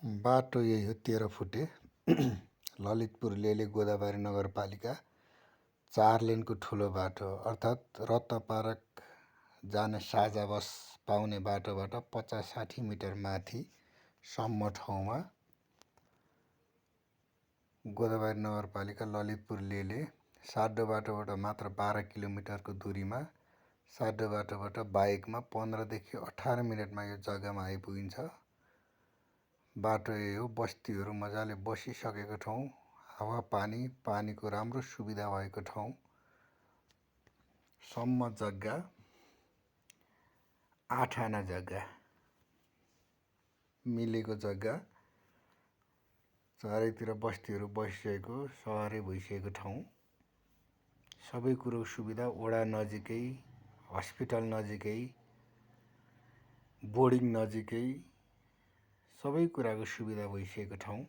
बाटो यही हो 13 फुटे ललितपुर लेले गोदावरी नगरपालिका 4 लेनको ठुलो बाटो अर्थात् रत्नपार्क जाने साझा बस पाउने बाटोबाट 50-60 मिटर माथि सम्म ठाउँमा गोदावरी नगरपालिका ललितपुर लेले साडो बाटोबाट मात्र 12 किलोमिटरको दूरीमा साडो बाटोबाट बाइकमा 15 देखि 18 मिनटमा यो जग्गामा आइपुगिन्छ। बाटो यही हो, बस्तीहरू मजाले बसिसकेको ठाउँ, हावा पानीको राम्रो सुविधा भएको ठाउँ सम्म जग्गा 8 आना जग्गा मिलेको जग्गा, चारैतिर बस्तीहरू बसिसकेको सहरै भइसकेको ठाउँ, सबै कुरोको सुविधा, वडा नजिकै, हस्पिटल नजिकै, बोर्डिङ नजिकै, सबै कुराको सुविधा भइसकेको ठाउँ।